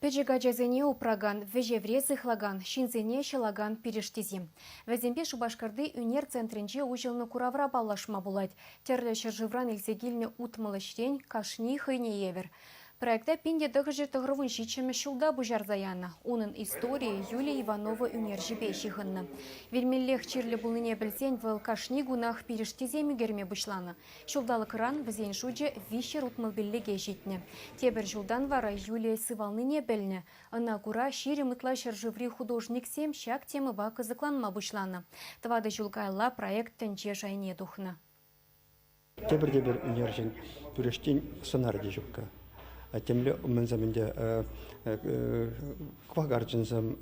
Пӗчӗк ачасене упракан, вӗҫевре сыхлакан, ҫынсене ҫӑлакан пирӗштисем. Вӗсемпе Шупашкарти ӳнер центрӗнче уҫӑлнӑ куравра паллашма пулать. Тӗрлӗ ҫӗршывран илсе килнӗ 60 ӗҫрен кашни хӑйне евӗр. Проекта 1997 ҫулта пуҫарса янӑ. Унӑн историйӗ Юлия Иванова ӳнерҫӗпе ҫыхӑннӑ. Вилмеллех чирлӗ пулнине пӗлсен вӑл кашни кунах пирӗштисем ӳкерме пуҫланӑ. Ҫулталӑкран вӗсен шучӗ 365-е ҫитнӗ. Тепӗр ҫултан вара Юлия сывалнине пӗлнӗ. Ӑна кура 20 ытла ҫӗршыври художниксем ҫак темӑпа кӑсӑкланма пуҫланӑ. Тӑватӑ ҫул каялла проект тӗнче шайне тухнӑ. Тепӗр тепӗр ӳнерҫӗн пӳрӗштин сӑнарӗ те ҫуккӑ. Темле мӗнсем ӗнтӗ кӑвакарчӑнсем,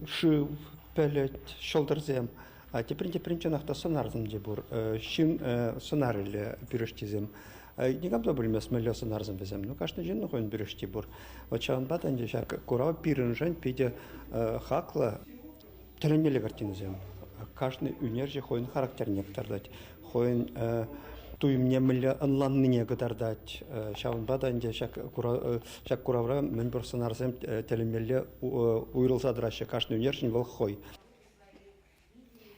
шыв, пӗлӗт, ҫӑлтӑрсем. А теприн-теприн чӑнах та сӑнарсем те пур. Ҫын сӑнарӗллӗ пирӗштисем. Никам та пӗлмест, мӗнле сӑнарсем вӗсем. Ну, кашни ҫыннӑн хӑйӗн пирӗшти пур. Вот ҫавӑнпа та ӗнтӗ ҫак курав пирӗншӗн питӗ хаклӑ. Тӗлӗнмелле картинӑсем. Кашни ӳнерҫӗ хӑйӗн характерне кӑтартать, хӑйӗн туйӑмне мӗнле ӑнланнине кӑтартать. Ҫавӑнпа та ӗнтӗ ҫак куравра мӗнпур сӑнарсем тӗлӗнмелле уйрӑлса тӑраҫҫӗ. Кашни ӳнерҫӗн вӑл хӑй.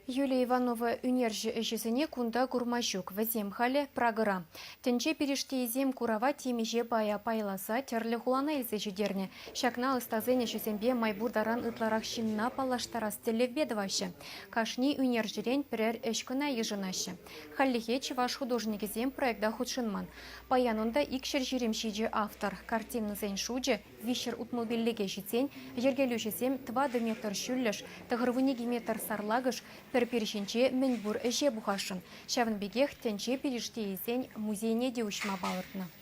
Юлия Иванова ӳнерҫӗ ӗҫӗсене кунта курма ҫук. Вӗсем халӗ Прагӑра. Тӗнче пирӗштийӗсем курава темиҫе пая пайласа тӗрлӗ хулана илсе ҫитернӗ. Ҫакна ӑстасен ӗҫӗсемпе май пур таран ытларах ҫынна паллаштарас тӗллевпе тӑваҫҫӗ. Кашни ӳнерҫӗрен пӗрер ӗҫ кӑна йышӑнаҫҫӗ. Хальлӗхе чӑваш художникӗсем проекта хутшӑнман. Паян унта 227 автор. Картинӑсен шучӗ 365-е ҫитсен йӗркелӳҫӗсем тӑватӑ метр ҫӳллӗш, 92 метр сарлакӑш пӗр пир ҫинче мӗнпур ӗҫе пухасшӑн. Ҫавӑн пекех тӗнче пирӗштийӗсен музейне те уҫма палӑртнӑ.